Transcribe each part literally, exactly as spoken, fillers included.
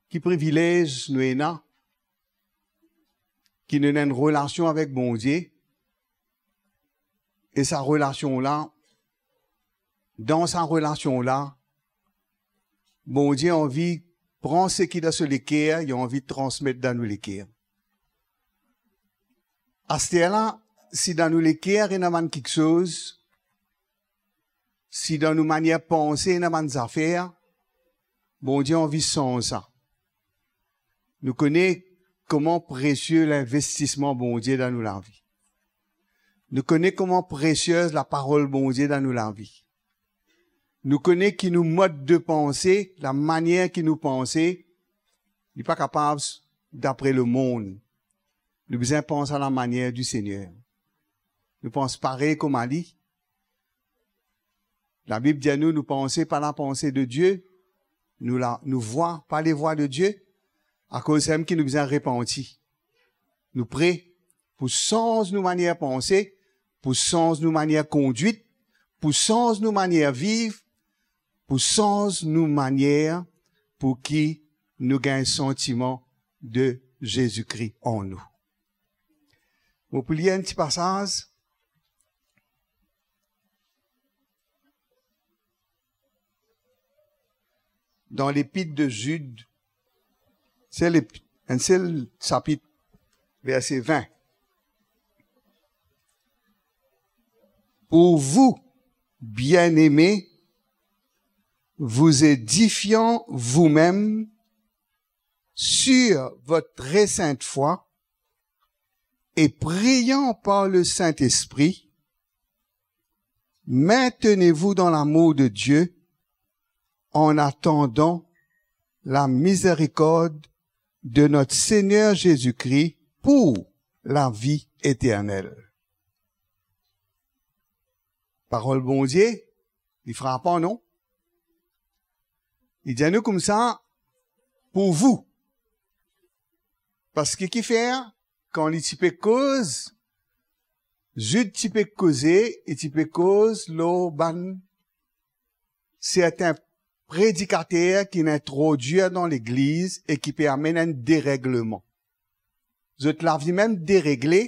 ki privilez nou ena, ki nou ena enn relasion avek Bondie, e sa relasion la, dan sa relasion la, Bondie anvi pran seki dan so leker, li anvi transmet dan nou leker. Aster la, si dan nou leker ena bann kiksoz, si dan nou manier panse ena bann zafer, Bondie anvi sanz sa. Nou kone kouma presie linvestisman Bondie dan nou lavi. Nou kone kouma presie laparol Bondie dan nou lavi. Nou kone ki nou mod de panse, lamanier ki nou panse, li pa kapav dapre lemond. Nou bizin pans a lamanier di Segner. Nou pans parey kouma li. Labib dir nou, nou panse pa lapanse de Die, nou la, nou vwa pa lavwa de Die, akoz samem ki nou bizin repanti. Nou pre pou sanz nou manier panse, pou sanz nou manier kondwit, pou sanz nou manier viv, pou sanz nou manier pou ki nou gagn santiman de Zezi Kri an nou. Mo pou lir enn ti pasaz dan Lepit de Zid, sel ep-, enn sel sapit, verse vin. Pour vous, bien-aimés, vous édifiant vous-même sur votre très sainte foi, et priant par le Saint-Esprit, maintenez-vous dans l'amour de Dieu, en attendant la miséricorde de notre Seigneur Jésus-Christ pour la vie éternelle. Parol Bondie, li frapan, non? Li dir nou koumsa, pour vous. Parski kifer, kan li ti pe koz, Zid ti pe koze, li ti pe koz lor bann sertin predikater ki'nn introdwir dan legliz e ki pe amenn enn deregleman. Zot lavi mem deregle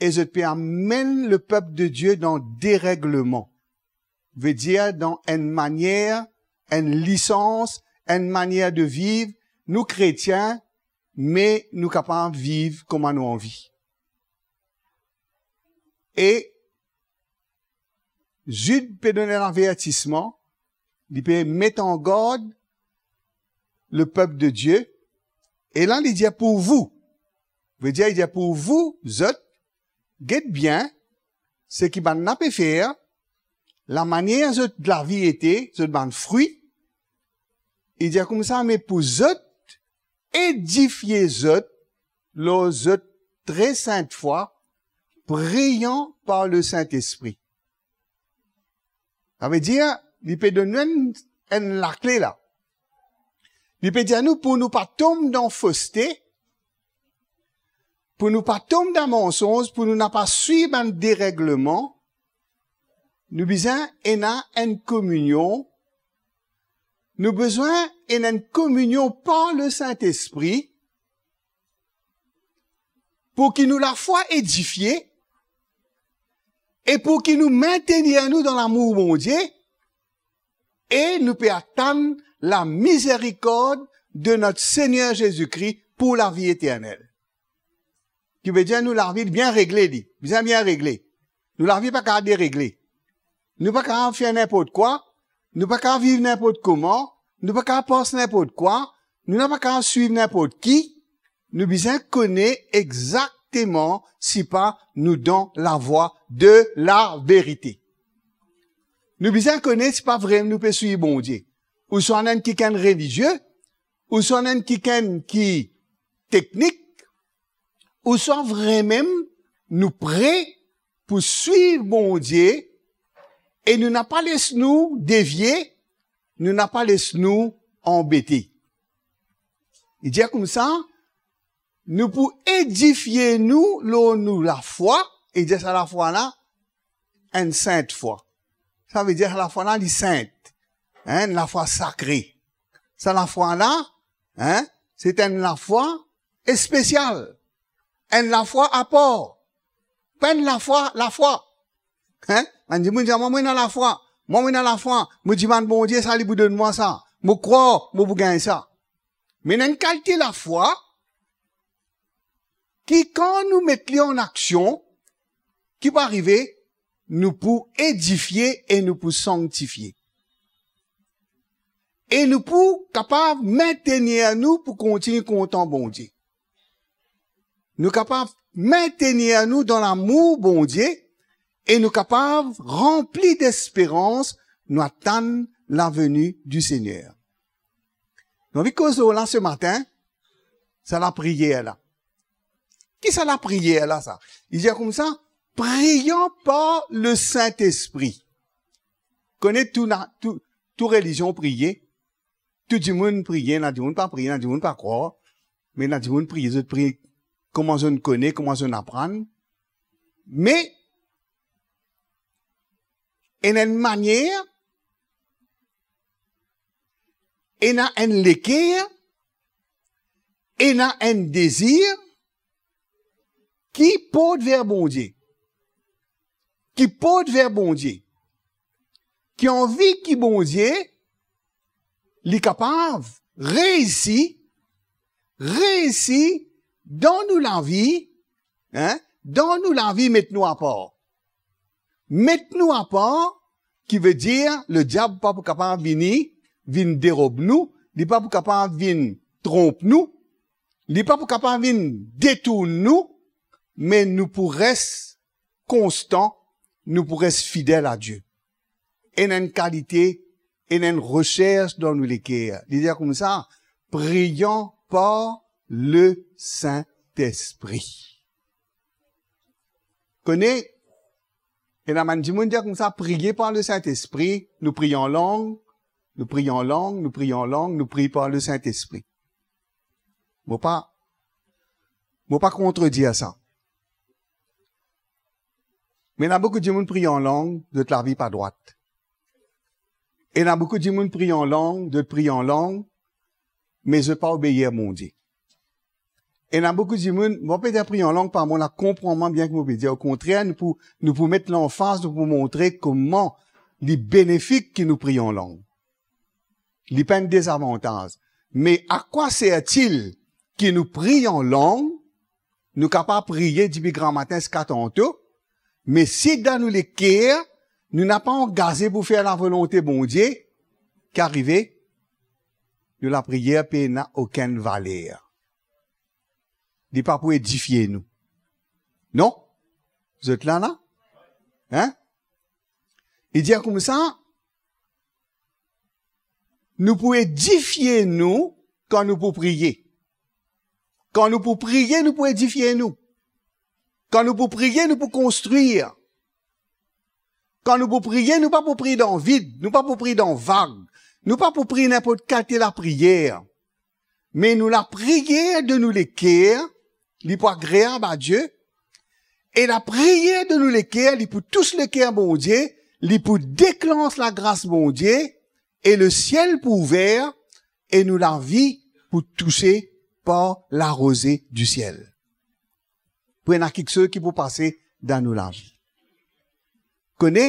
e zot pe amenn lepep de Die dan deregleman. Vedir dan enn manier, enn lisans, enn manier de viv. Nou kretien, me nou kapav viv kouma nou anvi. E Zid pe donn enn avertisman, li pe met an gard lepep de Die, e la li dir, pour vous. Vedir, li dir, pour vous, zot, get bien seki bannla pe fer, lamanier zot lavi ete, zot bann fri. Li dir koumsa, me pou zot, edifie zot lor zot tre sint fwa, prian par le Sint-Espri. Savedir, li pe donn nou enn, enn lakle la. Li pe dir nou pou nou pa tom dan foste, pou nou pa tom dan mansonz, pou nou napa swiv bann deregleman, nou bizin ena enn kominion, nou bizin ena enn kominion par le Sint-Espri, pou ki nou lafwa edifie, e pou ki nou mintenir nou dan lamour Bondie, e nou pe atann lamizerikord de not Segner Zezi Kri pou lavi eternel. Ki vedir nou lavi bien regle li, bizin bien regle. Nou lavi pa kapav deregle. Nou pa kapav fer ninport kwa, nou pa kapav viv ninport kouma, nou pa kapav pans ninport kwa, nou pa kapav swiv ninport ki, nou bizin kone exakteman si pa nou dan lavwa de laverite. Nou bizin kone si pa vremem nou pe swiv Bondie. Ouswa nou enn kikenn relizie, ouswa nou enn kikenn ki teknik, ouswa vremem nou pre pou swiv Bondie e nou napa les nou devie, nou napa les nou anbete. Li dir koumsa, nou pou edifie nou lor nou lafwa, e dir sa lafwa la, enn sint fwa. Savedir sa lafwa la, li sint, enn lafwa sakre. Sa lafwa la, Hein? Se enn lafwa espesial. Enn lafwa apar. Pa enn lafwa, lafwa. Hein? Bann dimoun dir, "Mwa, mo ena lafwa. Mwa, mo ena lafwa. Mo dimann Bondie sa, li pou donn mwa sa. Mo krwar, mo pou gagn sa." Me ena enn kalite lafwa ki, kan nou met li an aksion, ki pou arive? Nou pou edifie e nou pou sanktifie. E nou pou kapav mintenir nou pou kontign kontan Bondie. Nou kapav mintenir nou dan lamour Bondie e nou kapav ranpli desperans, nou atann laveni di Segner. Nou anvi koz lor la se matin, sa lapriyer la. Ki sa lapriyer la sa? Li dir koumsa, priant par le Saint-Esprit. Kone tou na-, tou, tou relizion priye, tou dimoun priye, ena dimoun pa priye, ena dimoun pa krwar, me ena dimoun priye, zot priye kouma zot kone, kouma zot aprann. Me ena enn manier, ena enn leker, ena enn dezir ki port ver Bondie, ki port ver Bondie, ki anvi ki Bondie, li kapav reisi, reisi dan nou lavi, hein, dan nou lavi, met nou apar. Met nou apar, ki vedir, lediab pa pou kapav vini, vinn derob nou, li pa pou kapav vinn tronp nou, li pa pou kapav vinn detourn nou, me nou pou res konstan, nou pou res fidel a Die. Ena enn kalite, ena enn resers dan nou leker. Li dir koumsa, priant par le Saint-Esprit. Kone, ena bann dimoun dir koumsa, priye par le Saint-Esprit, nou priye an lang, nou priye an lang, nou priye an lang, nou priye par le Saint-Esprit. Mo pa, mo pa kontredir sa. Me ena boukou dimoun priye an lang, zot lavi pa drwat. Ena boukou dimoun priye an lang, zot priye an lang, me zot pa obeir Bondie. Ena boukou dimoun, mo pe dir priye an lang pa mo la, konpran mwa bien ki mo pe dir. Okontrer, nou pou, nou pou met lanfaz, nou pou montre kouma li benefik ki nou priye an lang. Li pa enn dezavantaz. Me a quoi sert-il ki nou priye an lang, nou kapav priye depi gramatin ziska tanto, me si dan nou leker, nou napa angaze pou fer lavolonte Bondie, ki arive? Nou lapriyer pena okenn valer. Li pa pou edifie nou. Non? Zot la, la? Hein? Li dir koumsa, nou pou edifie nou kan nou pou priye. Kan nou pou priye, nou pou edifie nou. Kan nou pou priye, nou pou konstrir. Kan nou pou priye, nou pa pou priye dan vid, nou pa pou priye dan vag, nou pa pou priye ninport kalite lapriyer. Me nou lapriyer de nou leker, li pou agreab a Die. E lapriyer de nou leker, li pou tous leker Bondie, li pou deklans lagras Bondie, e lesiel pou ouver, e nou lavi pou touse par laroze disiel. Pou ena kiksoz ki pou pase dan nou lavi. Kone,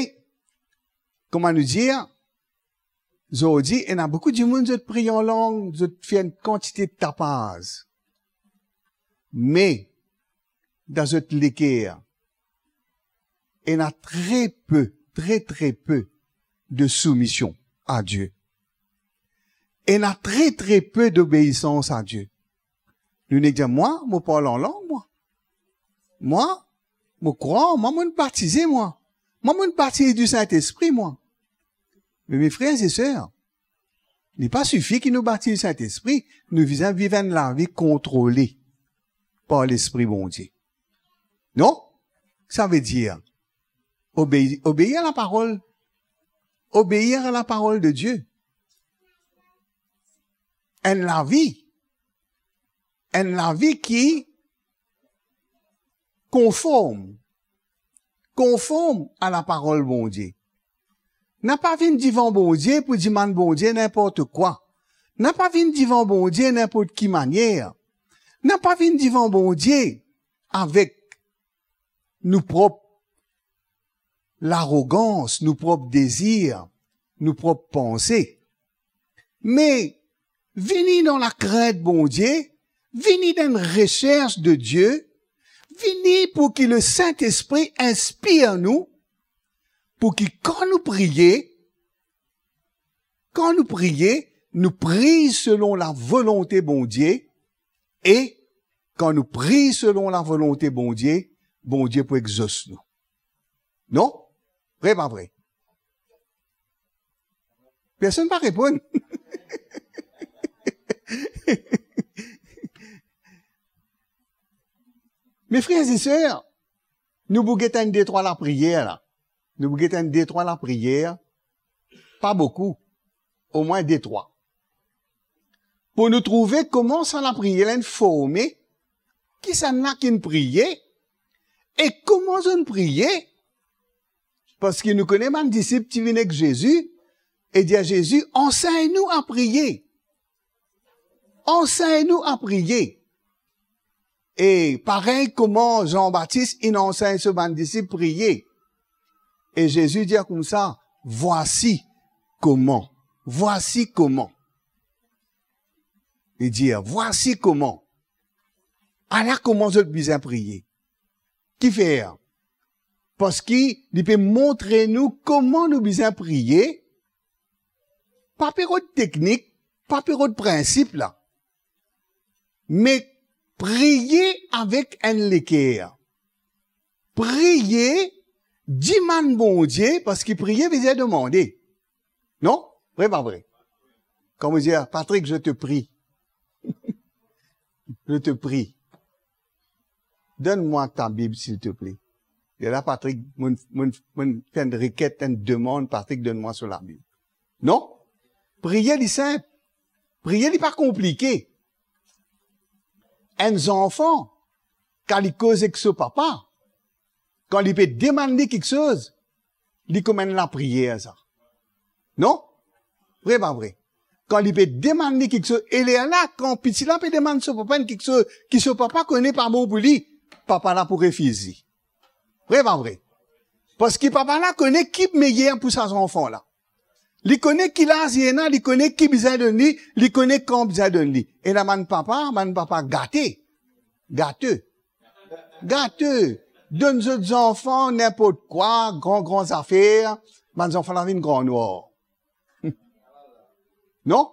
kouma nou dir, zordi, ena boukou dimoun, zot priye an lang, zot fer enn kantite tapaz. Me, dan zot leker, ena tre pe, tre, tre pe de soumision a Die. Ena tre, tre pe dobeisans a Die. Nou nek dir, "Mwa, mo parl an lang, mwa. Mwa, mo krwar, mwa, mo'nn batize, mwa. Mwa, mo'nn batiz di Sintespri, mwa." Me, me frer e ser, li pa sifi ki nou batiz Sintespri, nou bizin viv enn lavi kontrole par Lespri Bondie. Non? Savedir, obei-, obeir a laparol. Obeir a laparol de Die. Enn lavi. Enn lavi ki konform. Konform a laparol Bondie. Napa vinn divan Bondie pou dimann Bondie ninport kwa. Na pa vinn divan Bondie ninport ki manier. Na pa vinn divan Bondie avek nou prop larogans, nou prop dezir, nou prop panse. Me vini dan lakrint Bondie, vini dan enn resers de Die, vini pou ki Lesintespri inspir nou, pou ki kan nou priye, kan nou priye, nou priy selon lavolonte Bondie, e kan nou priy selon lavolonte Bondie, Bondie pou exos nou. Non? Vre pa vre? Personn pa reponn. Me frer e ser, nou pou get enn detrwa lapriyer la. Nou pou get enn detrwa lapriyer, pa boukou, omwin detrwa. Pou nou trouve kouma sa lapriyer la inn forme, kisannla ki'nn priye, e kouma zot inn priye, parski nou kone bann disip ti vinn ek Zezi e dir Zezi, "Ansegn nou a priye. Ansegn nou a priye." E parey kouma Zan Batis inn ansegn so bann disip priye. E Zezi dir koumsa, "Vwasi kouma. Vwasi kouma." Li dir, "Vwasi kouma. Ala kouma zot bizin priye." Kifer? Parski li pe montre nou kouma nou bizin priye, pa pe rod teknik, pa pe rod prinsip la. Me priye avek enn leker. Priye, dimann Bondie, parski priye vedir demande. Non? Vre pa vre? Kan mo dir, "Patrick, je te prie." Je te prie. Donne-moi ta Bible, s'il te plaît. E la, Patrick, mo'nn, mo'nn, mo'nn fer enn reket, enn demann, "Patrick, donne-moi so Labib." Non? Priye, li sinp. Priye, li pa konplike. Enn zanfan, kan li koz ek so papa, kan li pe demann li kiksoz, li kouma enn lapriyer sa. Non? Vre pa vre? Kan li pe demann li kiksoz, e lerla, kan piti la pe demann so papa enn kiksoz ki so papa kone pa bon pou li, papa la pou refiz li. Vre pa vre? Parski papa la kone ki meyer pou sa zanfan la. Li kone ki laz li ena, li kone ki bizin donn li, li kone kan bizin donn li. Ena bann papa, bann papa gate. Gate. Gate. Donn zot zanfan ninport kwa, gran, gran zafer, bann zanfan la vinn gran nwar. Non?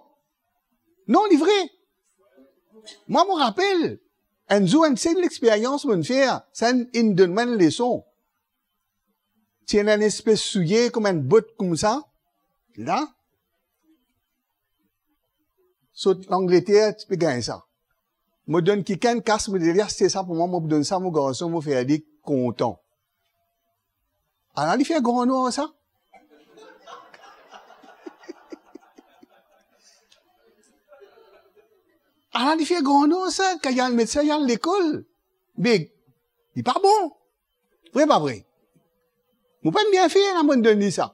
Non, li vre. Mwa, mo rapel, enn zour, enn sel lexperyans mo'nn fer, sa inn, inn donn mwa enn leson. Ti ena enn espes soulie kouma enn bot koumsa, la. Sot Langleter, ti pe gagn sa. Mo donn kikenn kas, mo dir li, "Aste sa pou mwa, mo pou donn sa mo garson, mo fer li kontan." Ala li fer gran nwar sa. Ala li fer gran nwar sa, kan li al met sa, li al lekol. Me li pa bon. Vre pa vre? Mo pa'nn bien fer la, mo'nn donn li sa.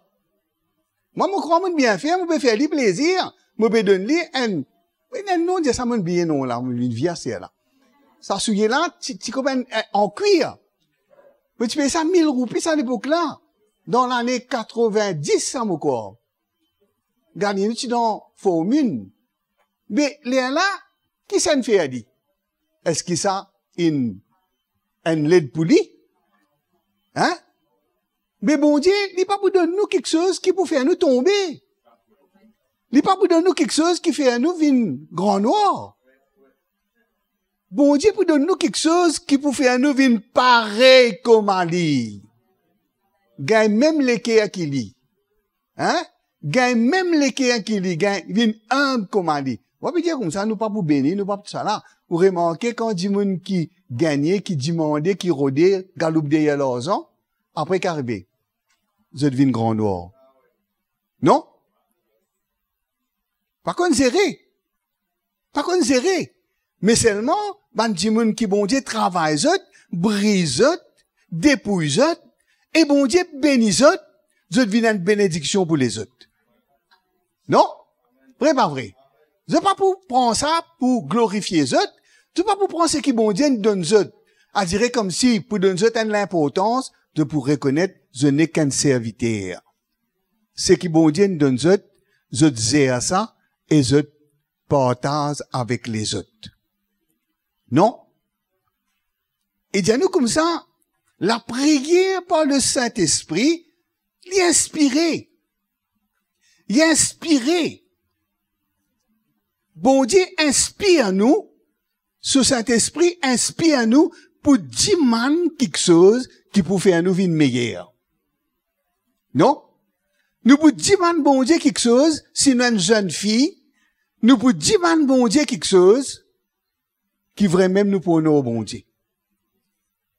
Mwa, mo krwar mo'nn bien fer, mo pe fer li plezir, mo pe donn li enn, enn non, dir sa, mo'nn bliye non la, mo vinn vye aster la. Sa soulie la, ti, ti kouma enn, enn, an kwir. Mo ti pey sa mil roupi sa lepok la. Dan lane katrovin-dis sa, mo krwar. Gagn li, nou ti dan Forminn. Me lerla, kisannla fer li? Eski sa inn, inn led pou li? Hein? Me Bondie, li pa pou donn nou kiksoz ki pou fer nou tonbe. Li pa pou donn nou kiksoz ki fer nou vinn gran nwar. Bondie pou donn nou kiksoz ki pou fer nou vinn parey kouma li. Gagn mem leker ki li. Hein? Gagn mem leker ki li, gagn, vinn inb kouma li. Mo pe dir koumsa, nou pa pou beni, nou pa pou tousala. Ou remarke kan dimoun ki gagne, ki dimande, ki rode, galoup deryer larzan, apre ki arive? Zot vinn gran nwar. Non? Pa konn zere. Pa konn zere. Me selman, bann dimoun ki Bondie travay zot, briz zot, depouy zot, e Bondie beni zot, zot vinn enn benediksion pou lezot. Non? Vre pa vre? Zot pa pou pran sa pou glorifie zot. Zot pa pou pran seki Bondie inn donn zot, adire koumsi pou donn zot enn linportans. Zot pou rekonet zot nek enn serviter. Seki Bondie inn donn zot, zot zer sa e zot partaz avek lezot. Non? E dir nou koumsa, lapriyer par Lesintespri, li inspire. Li inspire. Bondie inspir nou, so Sintespri inspir nou pou dimann kiksoz ki pou fer nou vinn meyer. Non? Nou pou dimann Bondie kiksoz, si nou enn zenn fi, nou pou dimann Bondie kiksoz ki vremem nou pou onor Bondie.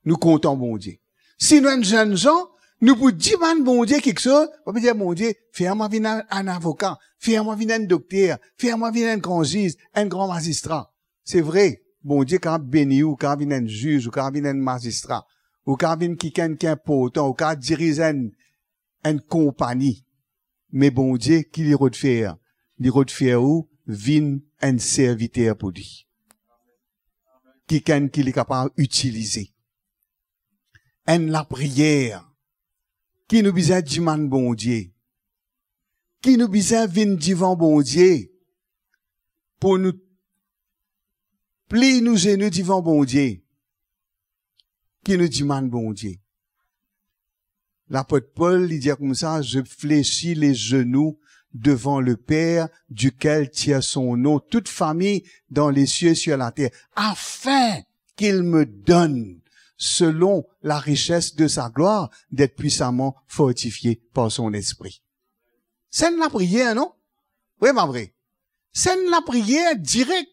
Nou kontan Bondie. Si nou enn zenn zan, nou pou dimann Bondie kiksoz, pa pou dir, "Bondie, fer mwa vinn enn, enn avoka, fer mwa vinn enn dokter, fer mwa vinn enn gran ziz, enn gran mazistra." Se vre, Bondie kapav beni ou, ou kapav vinn enn ziz, ou kapav vinn enn mazistra, ou kapav vinn kikenn ki inportan, ou kapav diriz enn, enn konpani. Me Bondie, ki li rod fer? Li rod fer ou vinn enn serviter pou li. Kikenn ki li kapav itilize. Enn lapriyer ki nou bizin dimann Bondie, ki nou bizin vinn divan Bondie, pou nou pli nou zenou divan Bondie, ki nou dimann Bondie. Lapot Pol, li dir koumsa, "Je fléchis les genoux devant le Père, duquel tire son nom toute famille dans les cieux et sur la terre, afin qu'il me donne, selon la richesse de sa gloire, d'être puissamment fortifié par son Esprit." Se enn lapriyer, non? Wi, pa vre? Se enn lapriyer direk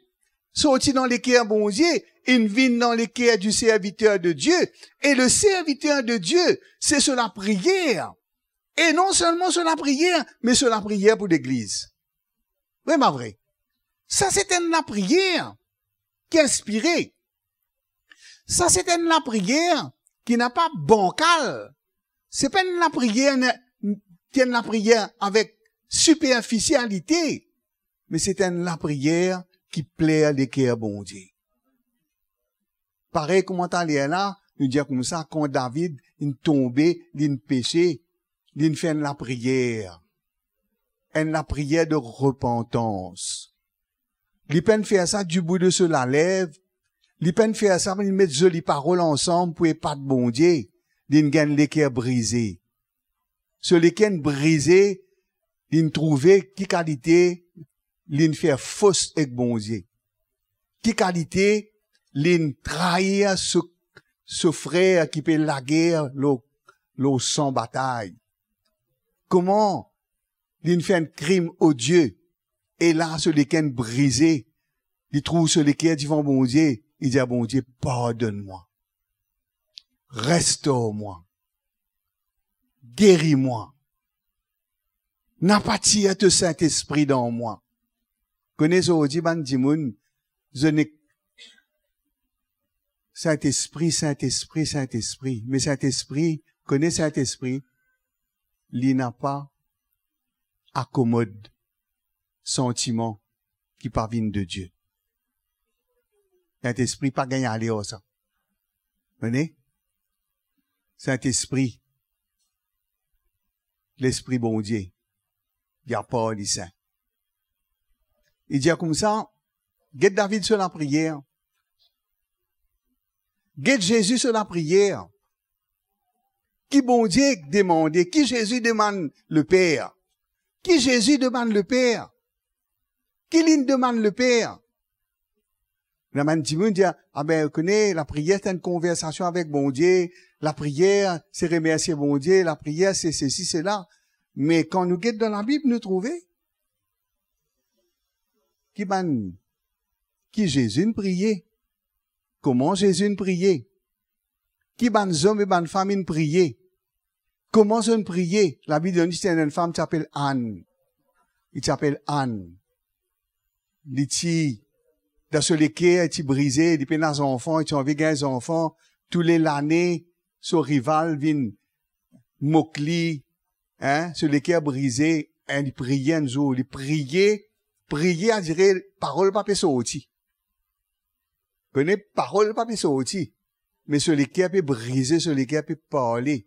sorti dan leker Bondie, inn vinn dan leker di serviter de Die. E le serviter de Die, se so lapriyer. E non selman so lapriyer, me so lapriyer pou legliz. Wi, pa vre? Sa se enn lapriyer ki inspire. Sa se enn lapriyer ki napa bankal. Se pa enn lapriyer ne-, ki enn lapriyer avek siperfisialite, me se enn lapriyer ki pler leker Bondie. Parey kouma taler la, nou dir koumsa, kan David inn tonbe, li inn pese, li inn fer enn lapriyer. Enn lapriyer de repantans. Li pa'nn fer sa dibou de so lalev, li pa'nn fer sa pou li met zoli parol ansam pou epat Bondie, li'nn gagn leker brize. So leker inn brize, li'nn trouve ki kalite li'nn fer fos ek Bondie. Ki kalite li'nn trair so, so frer ki pe lager lor, lor san batay. Kouma li'nn fer enn krim odie, e la so leker inn brize, li trouv so leker divan Bondie, li dir a Bondie, "Pardonn mwa, restor mwa, geri mwa, napa tir to Sintespri dan mwa." Kone zordi bann dimoun, zot nek Sintespri, Sintespri, Sintespri. Me Sintespri, kone Sintespri, li napa akomod santiman ki pa vinn de Die. Sintespri pa gagn ale ar sa. Kone? Sintespri, Lespri Bondie, li apar li sin. Li dir koumsa, get David so lapriyer. Get Zezi so lapriyer. Ki Bondie demande, ki Zezi demann Leper? Ki Zezi demann Leper? Ki li'nn demann Leper? Ena bann dimoun dir, "Ah ben, kone, lapriyer se enn konversasion avek Bondie, lapriyer se remersie Bondie, lapriyer se sesi, sela." Me kan nou get dan Labib, nou trouve ki bann, ki Zezi inn priye, kouma Zezi inn priye, ki bann zom e bann fam inn priye, kouma zot inn priye. Labib donn nou ti ena enn fam ti apel Ann. Li ti apel Ann. Li ti, dan so leker, li ti brize, li pena zanfan, li ti anvi gagn zanfan. Tou le lane, so rival vinn mok li, hein, so leker brize, e li priye enn zour, li priye, Priye, adire parol pa pe sorti. Kone parol pa pe sorti, me so leker pe brize, so leker pe parle.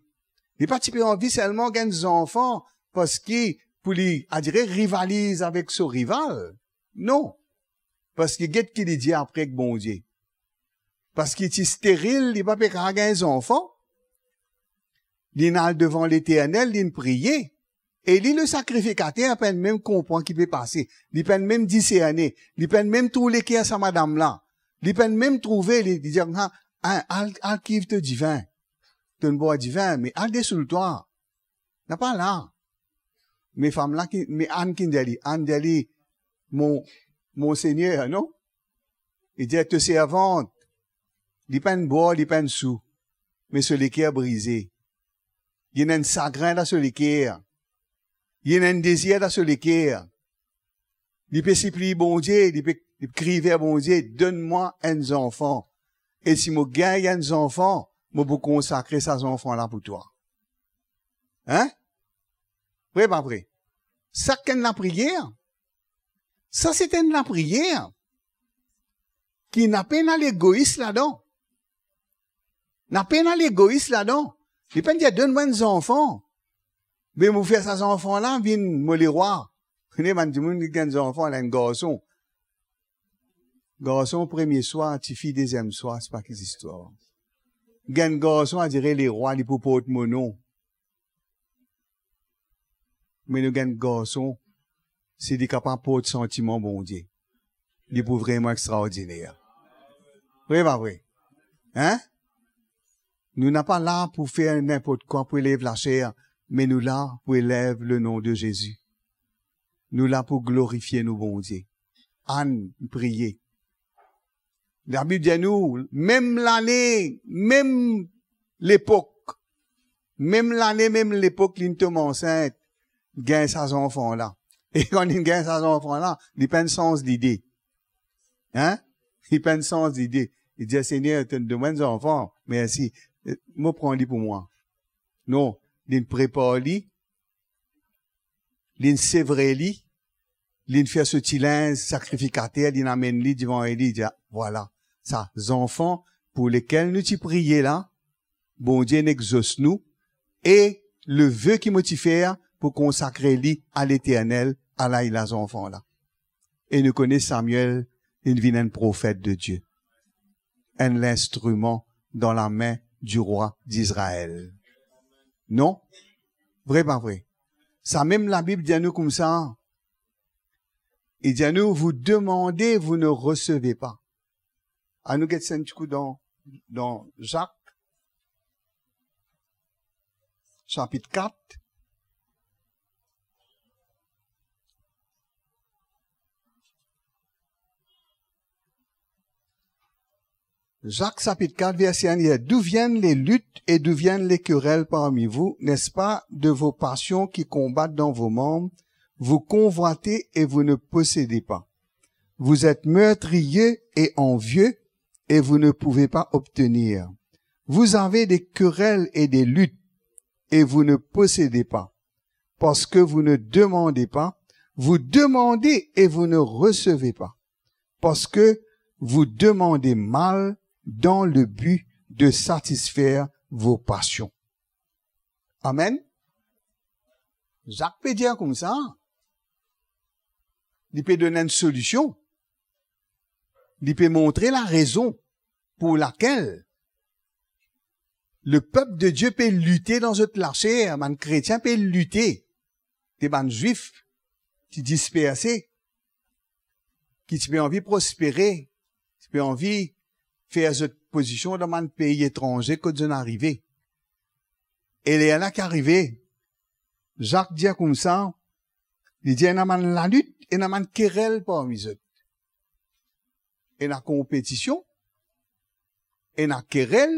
Li pa ti pe anvi selman gagn zanfan, parski pou li, adire, rivaliz avek so rival. Non. Parski get ki li dir apre ek Bondie. Parski ti steril, li pa pe kapav gagn zanfan. Li'nn al devan Leternel, li'nn priye. E li, le sakrifikater, pa'nn mem konpran ki pe pase. Li pa'nn mem diserne. Li pa'nn mem trouv leker sa madam la. Li pa'nn mem trouve, li, li dir, "Ah, ah, al, al kiv to divin. To'nn bwar divin, me al desoul twa. Napa la." Me fam la ki, me Ann ki dir li, Ann dir li, "Mon, Monsegner, non?" Li dir, "To servant, li pa'nn bwar, li pa'nn sou, me so leker brize. Li ena enn sagrin dan so leker. Li ena enn dezir dan so leker. Li pe sipliy Bondie, li pe, li pe kriy ver Bondie, 'Donn mwa enn zanfan. E si mo gagn enn zanfan, mo pou konsakre sa zanfan la pou twa.'" Hein? Vre pa vre? Sa ki enn lapriyer. Sa se enn lapriyer ki napa enn legois ladan. Napa enn legois ladan. Li pa'nn dir, "Donn mwa enn zanfan. Me mo fer sa zanfan la vinn mo lerwa." Kone bann dimoun ki gagn zanfan, la enn garson. Garson premie swa, tifi deziem swa, se pa ki zistwar. Gagn garson, adire lerwa, li pou port mo nom. Me nou gagn garson, si li kapav port santiman Bondie, li pou vreman extraordiner. Vre pa vre? Hein? Nou napa la pou fer ninport kwa, pou elev laser, me nou la pou elev le nom de Zezi. Nou la pou glorifie nou Bondie. Ann priye. Labib dir nou, mem lane, mem lepok, mem lane, mem lepok, linn tom ansint, gagn sa zanfan la. E kan linn gagn sa zanfan la, li pa'nn sanz lide. Hein? Li pa'nn sanz lide. Li dir, "Segner, to'nn donn mwa enn zanfan, mersi. Mo pran li pou mwa." Non, linn prepar li, linn sevre li, linn fer so ti linz sakrifikater, linn amenn li devan e li dir, "Vwala, sa zanfan pou lekel nou ti priye la, Bondie inn exos nou, e le ve ki mo ti fer pou konsakre li a Leternel, ala li la zanfan la." E nou kone Samuel, linn vinn enn profet de Die, enn linstriman dan lame di rwa Izrael. Non? Vre pa vre? Sa mem Labib dir nou koumsa, li dir nou, "Vous demandez, vous ne recevez pas." Anou get sa enn tikou dan, dan Zak, sapit kat. Zak sapit kat, verse enn, li dir, "D'où viennent les luttes et d'où viennent les querelles parmi vous? N'est-ce pas de vos passions qui combattent dans vos membres? Vous convoitez et vous ne possédez pas. Vous êtes meurtriers et envieux et vous ne pouvez pas obtenir. Vous avez des querelles et des luttes et vous ne possédez pas. Parce que vous ne demandez pas, vous demandez et vous ne recevez pas. Parce que vous demandez mal dans le but de satisfaire vos passions." Amen. Zak pe dir koumsa, li pe donn enn solision, li pe montre larezon pou lakel lepep de Die pe lite dan zot laser, bann kretien pe lite, de bann Zwif ti disperse, ki ti pe anvi prospere, ti pe anvi fer zot pozision dan bann pei etranze kot zot inn arive. E lerla ki arive, Zak dir koumsa, li dir ena bann lalit, ena bann kerel parmi zot. Ena konpetision, ena kerel,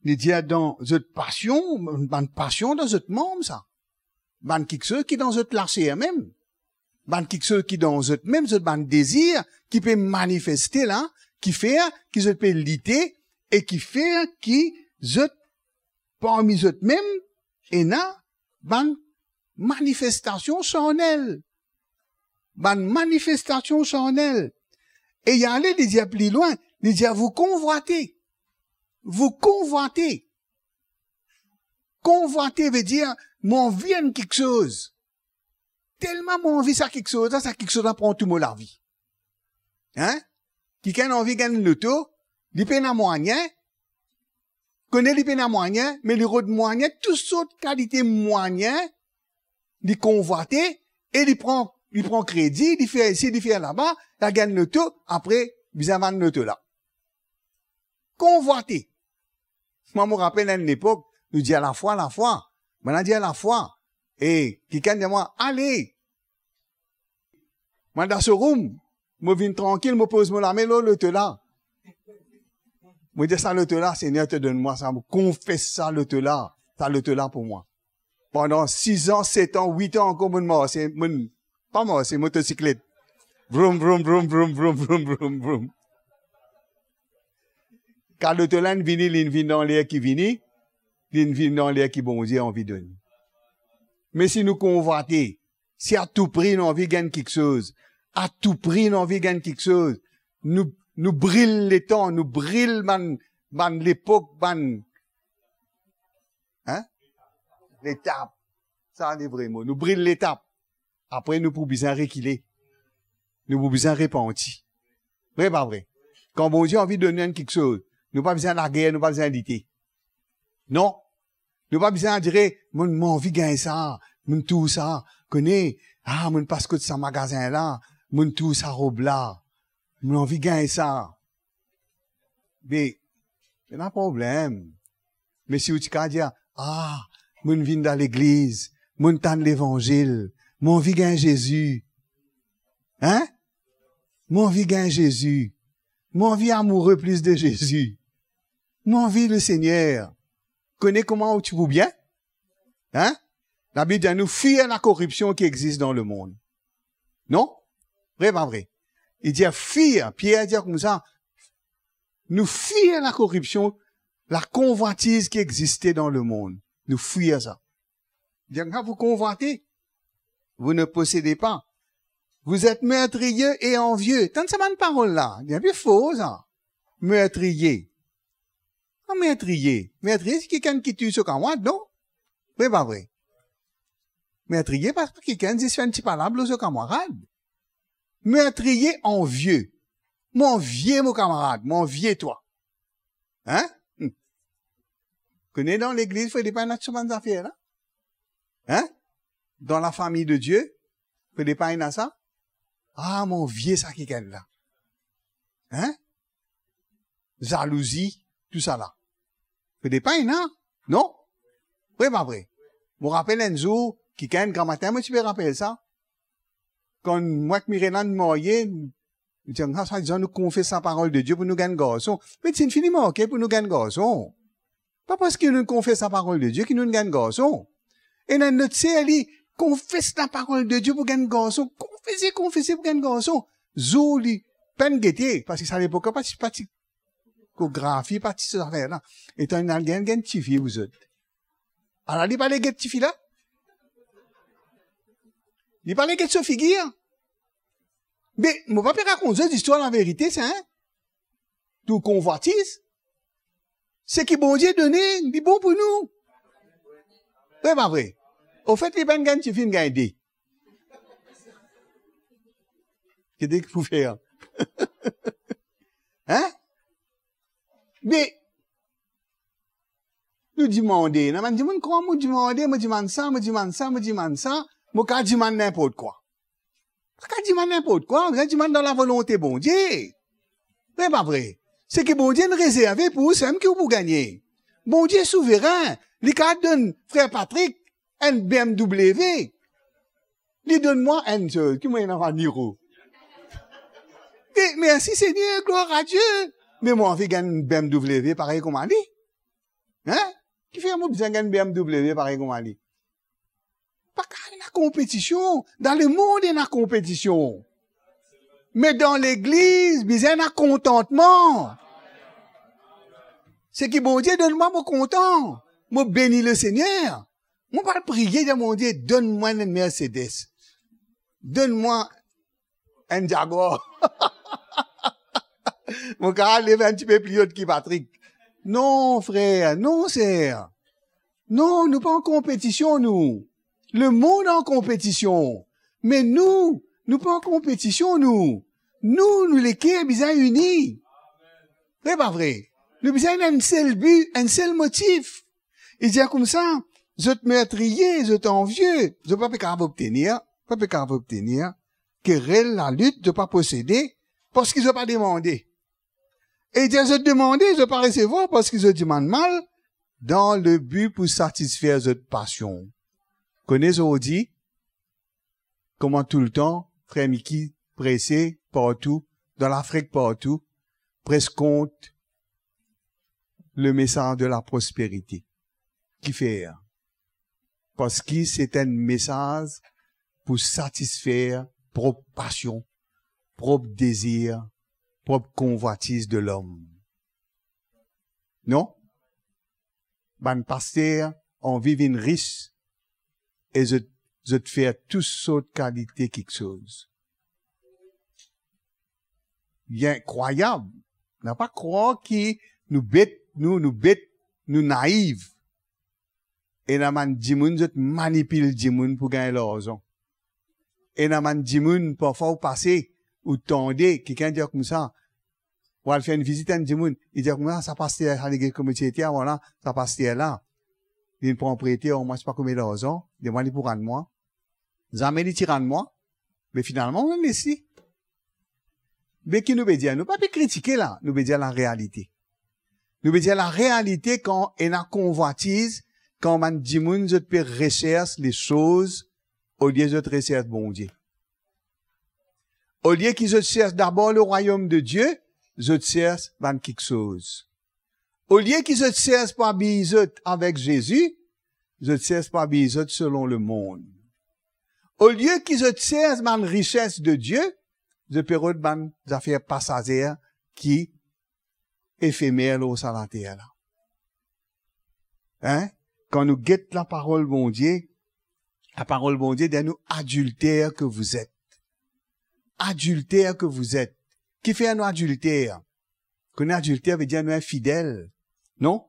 li dir dan zot pasion, bann pasion dan zot manm sa. Bann kiksoz ki dan zot laser mem. Bann kiksoz ki dan zot mem, zot bann dezir ki pe manifeste la, ki fer ki zot pe lite e ki fer ki zot, parmi zot mem, ena bann manifestasion sarnel. bann manifestasion sarnel. E li ale, li dir pli lwin, li dir, vous convoitez. Vous convoitez. Convoiter vedir, mo anvi enn kiksoz. Telman mo anvi sa kiksoz la, sa kiksoz la pran tou mo lavi. Hein? Kikenn anvi gagn loto, li pena mwayin, kone li pena mwayin, me li rod mwayin, tou sort kalite mwayin, li konvwate, e li pran, li pran kredi, li fer isi, li fer laba, li al gagn loto, apre, bizin vann loto la. Konvwate. Mwa, mo rapel enn lepok, nou dir lafwa, lafwa. Mwa, la dir lafwa. E kikenn dir mwa, ale. Mwa, dan showroom, mo vinn trankil, mo poz mo lame lor loto la. Mo dir sa loto la, Segner, to donn mwa sa, mo konfes sa loto la, sa loto la pou mwa. Pandan sis an, set an, wit an ankor, mo'nn marse, mo'nn, pa marse, motosiklet. Vroum, vroum, vroum. Kan loto la inn vini, li'nn vinn dan ler ki vini, li'nn vinn dan ler ki Bondie anvi donn. Me si nou konvwate, si a tou pri nou anvi gagn kiksoz, a tou pri nou anvi gagn kiksoz, nou, nou bril letan, nou bril bann, bann lepok, bann, hein? Letap. Sa le vre mo. Nou bril letap. Apre, nou pou bizin rekile. Nou pou bizin repanti. Vre, pa vre? Kan Bondie anvi donn nou enn kiksoz, nou pa bizin lager, nou pa bizin lite. Non. Nou pa bizin dir, "Mo, mo anvi gagn sa, mo'nn trouv sa, kone, ah, mo'nn pas kot sa magazin la, mo'nn trouv sa rob la, mo anvi gagn sa." Be, pena problem. Me si ou ti kapav dir, "Ah, mo'nn vinn dan legliz, mo'nn tann levanzil, mo anvi gagn Zezi." Hein? Mo anvi gagn Zezi. Mo anvi amoure plis de Zezi. Mo anvi Lesegner. Kone kouma ou ti pou bien? Hein? Labib dir nou fir lakoripsion ki existe dan lemond. Non? Vre, pa vre? Li dir fir, Pier dir koumsa, nou fir lakoripsion, lakonvwatiz ki existe dan lemond. Nou fir sa. Li dir, kan vous convoitez, vous ne possédez pas. Vous êtes meurtrier et envieux. Tann sa bann parol la. Li enpe for sa. Meurtrier. An meurtrier. Meurtrier, se kikenn ki touy so kamarad, non? Vre, pa vre? Meurtrier, pa kikenn zis fer enn ti palab lor so kamarad. Meurtrier, envieux. Mo anvie mo kamarad, mo anvie twa. Hein? Hmm. Kone dan legliz, fode pa ena sa bann zafer la. Hein? Dan lafami de Die, fode pa ena sa. Ah, mo anvie sa kikenn la. Hein? Zalouzi, tousala. Fode pa ena, non? Vre, pa vre? Mo rapel enn zour, kikenn, gramatin, mo ti pe rapel sa. Kan mwa ek Mirena nou marye, nou ti, ah, swadizan nou konfes laparol de Die pou nou gagn garson. Me ti'nn fini marke pou nou gagn garson. Pa parski nou konfes laparol de Die ki nou gagn garson. Ena enn lot ser, li konfes laparol de Die pou gagn garson. Konfese, konfese pou gagn garson. Zour li pa'nn gete, parski sa lepok la pa ti, pa ti ekografi, pa ti sa zafer la. Letan li al gagn, gagn tifi, ou zot. Ala li pa le get tifi la. Li pa le get so figir. Me mo pa pe rakont zot zistwar laverite, sa, hein? Tou konvwatiz. Seki Bondie done, li bon pou nou. Vre, pa vre? Ofet, li pa'nn gagn tifi, li gagn de. Ki de ki pou fer? Hein? Me nou dimande, ena bann dimoun krwar mo dimande, mo dimann sa, mo dimann sa, mo dimann sa, mo kav dimann ninport kwa. Pa kav dimann ninport kwa, ou bizin dimann dan lavolonte Bondie. Vre, pa vre? Seki Bondie inn rezerve pou ou, semem ki ou pou gagne. Bondie souverin, li kav donn frer Patrick enn B M W. Li donn mwa enn, ki mo ena, enn Niro. E mersi Segner, glwar a Die. Me mo anvi gagn B M W parey kouma li. Hein? Kifer mo bizin gagn B M W parey kouma li? Pa kav ena konpetision. Dan lemond ena konpetision. Me dan legliz, bizin ena kontantman. Seki Bondie donn mwa, mo kontan. Mo beni Lesegner. Mo pa al priye, dir, "Bondie, donn mwa enn Mercedes. Donn mwa enn Jaguar. Mo kapav lev enn tipe pli o ki Patrick. Non, frer, non, ser. Non, nou pa an konpetision, nou. Lemond an konpetision. Me nou, nou pa an konpetision, nou. Nou, nou leker bizin ini. Vre pa vre? Nou bizin ena enn sel bi, enn sel motif. Li dir koumsa, zot mertriye, zot anvie, zot pa pe kapav obtenir, pa pe kapav obtenir, kerel, lalit, zot pa posede, parski zot pa demande. E li dir zot demande, zot pa resevwar, parski zot dimann mal, dan le bi pou satisfer zot pasion. Kone zordi, kouma toultan, frer Miki prese partou, dan Lafrik partou, pres kont le mesaz de la prosperite. Kifer? Parski se enn mesaz pou satisfer prop pasion, prop dezir, prop konvwatiz de lom. Non? Bann paster anvi vinn ris e zot, zot fer tou sort kalite kiksoz. Li inkrwayab. Nou pa krwar ki nou bet, nou, nou bet, nou naiv. Ena bann dimoun, zot manipil dimoun pou gagn larzan. Ena bann dimoun, parfwa ou pase, ou tande, kikenn dir koumsa, ou al fer enn vizit enn dimoun, li dir koumsa, sa paster, sa legliz kote mo ti ete avan la, sa paster la, linn pran prete, omwin sipa konbien larzan, demann li pou rann mwa. Zame li ti rann mwa, me finalman, mo les li. Me ki nou pe dir? Nou pa pe kritike la, nou pe dir larealite. Nou pe dir larealite kan ena konvwatiz, kan bann dimoun zot pe resers lesoz, olie zot resers Bondie. Olie ki zot sers dabor le rwayom de Die, zot sers bann kiksoz. Olie ki zot sers pou abiy zot avek Zezi, zot sers pou abiy zot selon lemond. Olie ki zot sers bann rises de Die, zot pe rod bann zafer pasaze ki efemer lor sa later la. Hein? Kan nou get laparol Bondie, laparol Bondie dir nou, adilter que vous êtes. Adilter que vous êtes. Kifer nou adilter? Kone adilter ve dir nou infidel, non?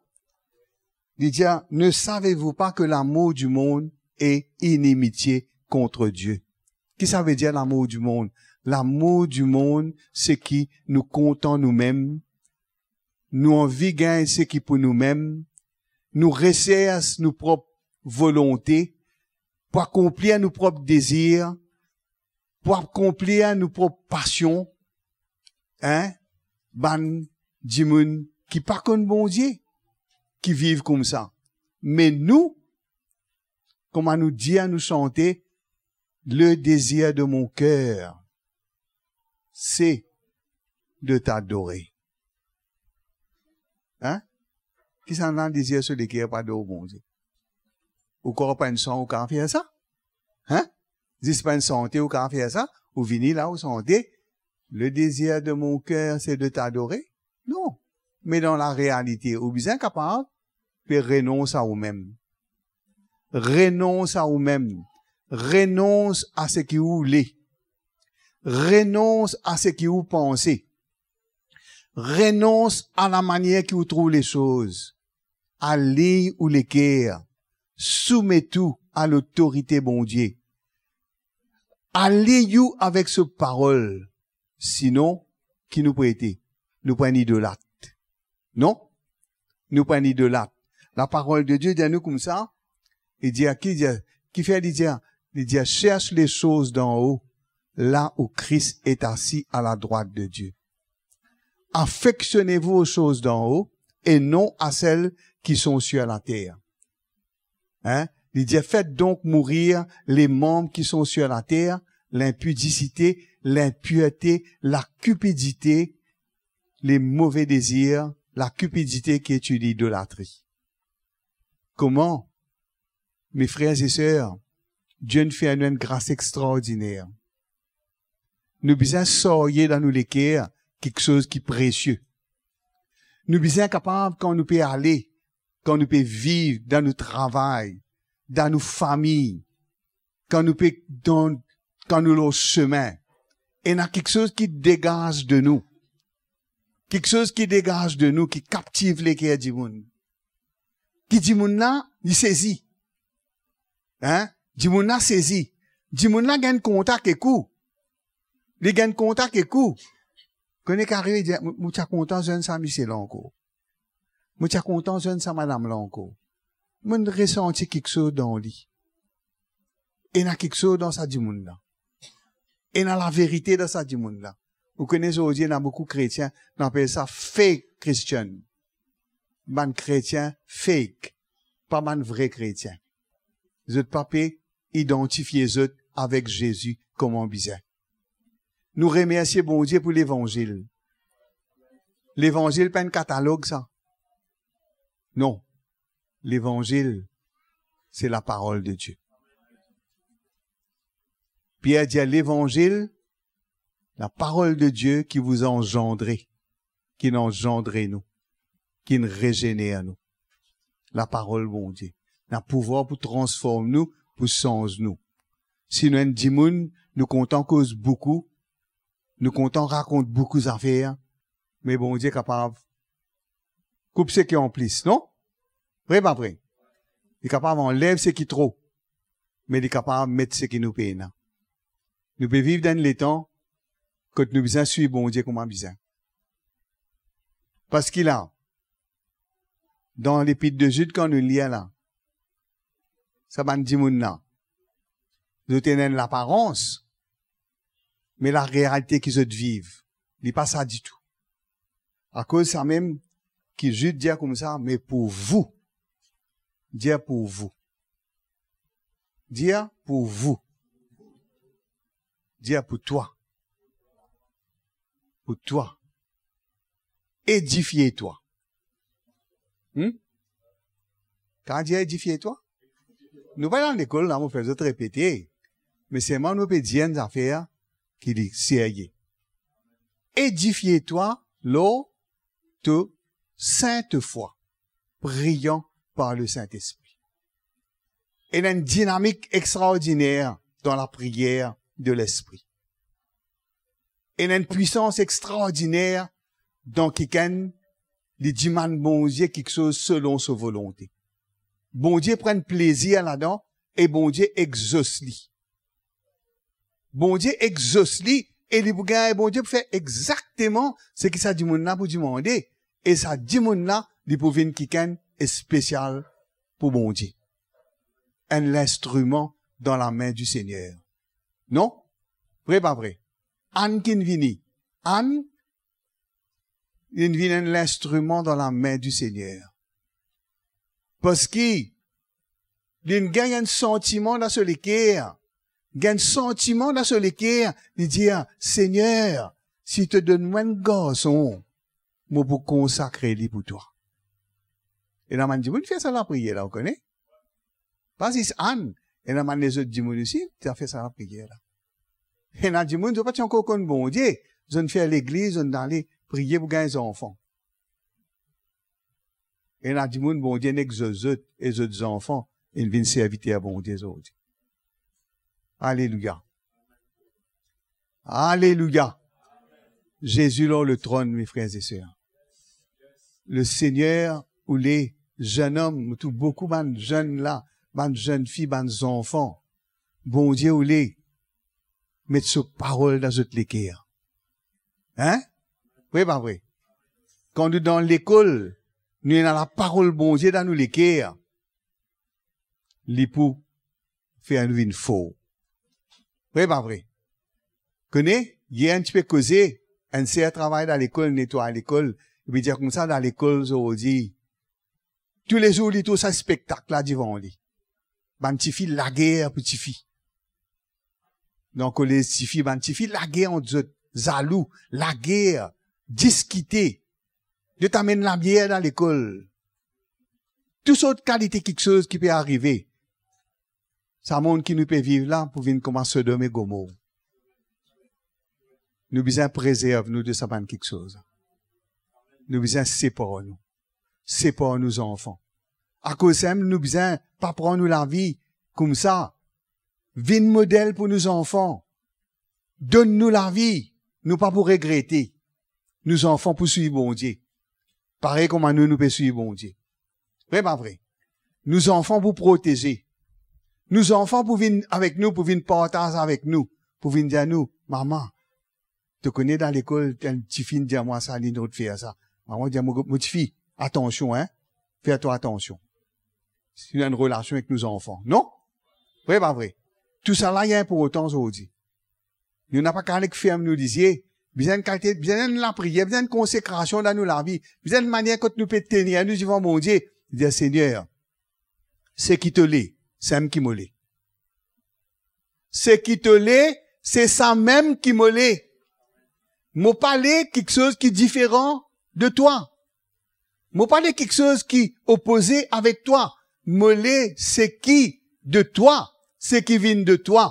Li dir, ne savez-vous pas que l'amour du monde est inimitié contre Dieu? Ki sa ve dir lamour du monde? Lamour du monde, se ki nou kontan noumem, nou anvi gagn seki pou noumem, nou resers nou prop volonte, pou akonplir nou prop dezir, pou akonplir nou prop pasion, hein? Bann dimoun ki pa konn Bondie, ki viv koumsa. Me nou, kouma nou dir, nou sante, le désir de mon cœur, c'est de t'adorer. Hein? Kisannla dezir so leker pou ador Bondie? Ou krwar pa enn san ou kapav fer sa? Hein? Zis pa enn sante ou kapav fer sa? Ou vini la, ou sante, le désir de mon cœur, c'est de t'adorer? Non. Me dan larealite, ou bizin kapav pe renons a oumem. Renons a oumem. Renons a seki ou le. Renons a seki ou panse. Renons a lamanier ki ou trouv lesoz. Aliy ou leker. Soumet ou a lotorite Bondie. Aliy ou avek so parol. Sinon, ki nou pou ete? Nou pou enn idolat. Non? Nou pou enn idolat. Laparol de Die dir nou koumsa, li dir ki, dir, kifer li dir? Li dir, cherche les choses d'en haut, là où Christ est assis à la droite de Dieu. Affectionnez-vous aux choses d'en haut et non à celles qui sont sur la terre. Hein? Li dir, faites donc mourir les membres qui sont sur la terre, l'impudicité, l'impureté, la cupidité, les mauvais désirs, la cupidité qui est une idolâtrie. Kouma, mes frères et sœurs, Die inn fer nou enn gras extraordiner. Nou bizin sarye dan nou leker kiksoz ki presie. Nou bizin kapav, kan nou pe ale, kan nou pe viv, dan nou travay, dan nou fami, kan nou pe dan, kan nou lor semin, Ena kiksoz ki degaz de nou. Kiksoz ki degaz de nou, ki kaptiv leker dimoun. Ki dimoun la, li sezi. Hein? Dimoun la sezi. Dimoun la gagn kontak ek ou. Li gagn kontak ek ou. Kone ki arive, li dir, "Mo, mo ti a kontan zwenn sa misie la ankor. Mo ti a kontan zwenn sa madam la ankor. Mo resanti kiksoz dan li." Ena kiksoz dan sa dimoun la. Ena laverite dan sa dimoun la. Ou kone zordi, ena boukou kretien, nou apel sa fake Christian. Bann kretien fake, pa bann vre kretien. Zot pa pe idantifie zot avek Zezi kouma bizin. Nou remersie Bondie pou levanzil. Levanzil pa enn katalog, sa. Non. Levanzil, se laparol de Die. Pier dir, levanzil, laparol de Die ki vous a engendré, ki'nn anzandre nou, ki'nn rezener nou. Laparol Bondie ena pouvwar pou transform nou, pou sanz nou. Si nou enn dimoun, nou kontan koz boukou, nou kontan rakont boukou zafer, me Bondie kapav koup seki an plis, non? Vre pa vre? Li kapav anlev seki tro, me li kapav met seki nou pena. Nou pe viv dan enn letan kot nou bizin swiv Bondie kouma bizin. Parski la, dan Lepit de Zid, kan nou lir la, sa bann dimoun la, zot ena enn laparans, me larealite ki zot viv, li pa sa ditou. Akoz samem ki Zid dir koumsa, me pour vous, dir pour vous, dir pour vous, dir pour toi, pour toi, édifie-toi. Hmm? Kan dir édifie-toi? Nou pa dan lekol la, mo fer zot repete. Me selman nou pe dir enn zafer ki li serye. Édifie-toi lors de sainte foi, priant par le Saint-Esprit. Ena enn dinamik extraordiner dan lapriyer de Lespri. Ena enn pwisans extraordiner dan kikenn li dimann Bondie kiksoz selon so volonte. Bondie pran plezir ladan e Bondie exos li. Bondie exos li e li pou gagn, Bondie pou fer exakteman seki sa dimoun la pou dimande, e sa dimoun la, li pou vinn kikenn espesial pou Bondie. Enn linstriman dan lame di Segner. Non? Vre pa vre? Ann ki'nn vini. Ann, li'nn vinn enn linstriman dan lame di Segner. Parski li'nn gagn enn santiman dan so leker. Gagn santiman dan so leker, li dir, "Segner, si to donn mwa enn garson, mo pou konsakre li pou twa." Ena bann dimoun fer sa lapriyer la, ou kone? Pa zis Ann, ena bann lezot dimoun osi, ti a fer sa lapriyer la. Ena dimoun, zot pa ti ankor konn Bondie, zot fer legliz, zot ale priye pou gagn zanfan. Ena dimoun, Bondie inn exos zot, e zot zanfan inn vinn serviter Bondie zordi. Alelouya. Alelouya. Zezi lor le tronn, mes frères et sœurs. Le Segner oule zennom, mo trouv boukou bann zenn la, bann zenn fi, bann zanfan. Bondie oule met so parol dan zot leker. Hein? Vre pa vre? Kan nou dan lekol, nou ena laparol Bondie dan nou leker, li pou fer nou vinn for. Vre pa vre? Kone, yer nou ti pe koze, enn ser travay dan lekol, netway lekol, li pe dir koumsa, dan lekol zordi, toulezour li trouv sa spektak la divan li. Bann tifi lager pou tifi. Dan kolez tifi, bann tifi lager ant zot, zalou, lager, diskite. Zot amenn lamier dan lekol. Tou sort kalite kiksoz ki pe arive. Sa mond ki nou pe viv la pou vinn kouma Sodom e Gomor. Nou bizin prezerv nou de sa bann kiksoz. Nou bizin separ nou. Separ nou zanfan. Akoz samem nou bizin pa pran nou lavi koumsa. Vinn model pou nou zanfan. donn nou lavi, nou pa pou regrete. Nou zanfan pou swiv Bondie. Parey kouma nou, nou pe swiv Bondie. Vre pa vre? Nou zanfan pou proteze. Nou zanfan pou vinn avek nou, pou vinn partaz avek nou, pou vinn dir nou, "Mama, to kone dan lekol, tel tifi inn dir mwa sa, li rod fer sa." Mama dir, "Mo, mo tifi, atansion, hein. Fer twa atansion." Si nou ena enn relasion ek nou zanfan, non? Vre pa vre? Tousala li inportan zordi. Nou napa kapav nek ferm nou lizie. Bizin enn kalite, bizin enn lapriyer, bizin enn konsekrasion dan nou lavi. Bizin enn manier kot nou pe tenir nou divan Bondie. Dir, "Segner, seki to le, samem ki mo le. Seki to le, se samem ki mo le. Mo pa le kiksoz ki diferan de twa. Mo pa le kiksoz ki opoze avek twa. Mo le seki de twa, seki vinn de twa,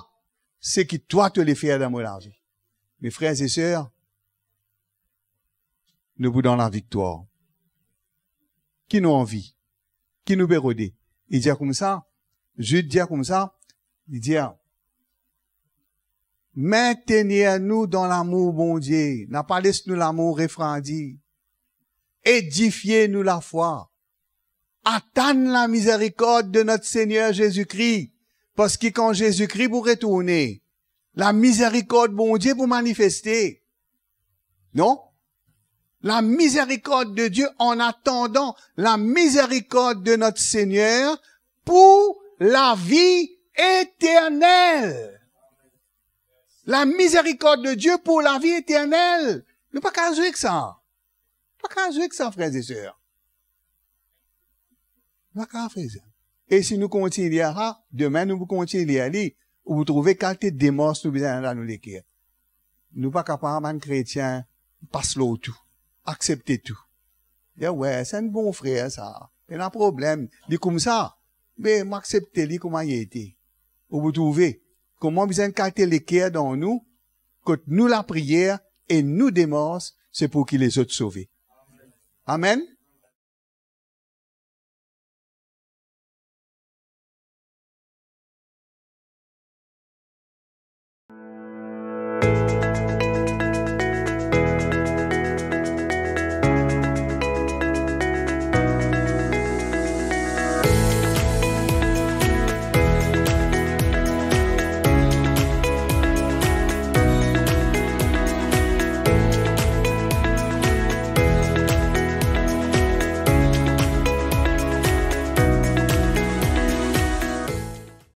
seki twa to le fer dan mo lavi." Me frer e ser, nou pou dan laviktwar. Ki nou anvi? Ki nou pe rode? Li dir koumsa, Zid dir koumsa, li dir, "Mentenir nou dan lamour Bondie, napa les nou lamour refredi. Edifie nou lafwa. Atann lamizerikord de not Segner Zezi Kri, parski kan Zezi Kri pou retourne, lamizerikord Bondie pou manifeste." Non? Lamizerikord de Dieu, en attendant lamizerikord de not Segner pou lavi eternel. Lamizerikord de Dieu pou lavi eternel. Nou pa kapav zwe ek sa. Pa kapav zwe ek sa, frer e ser. Pa kapav fer sa. E si nou kontign lir sa, demin nou pou kontign lir li, ou pou trouve kalite demars nou bizin ena dan nou leker. Nou pa kapav bann kretien pas lor tou, aksepte tou. Dir, "Wi, se enn bon frer sa, pena problem, li koumsa, me mo aksepte li kouma li ete." Ou pou trouve kouma bizin enn kalite leker dan nou, kot nou lapriyer e nou demars, se pou ki lezot sove. Amen.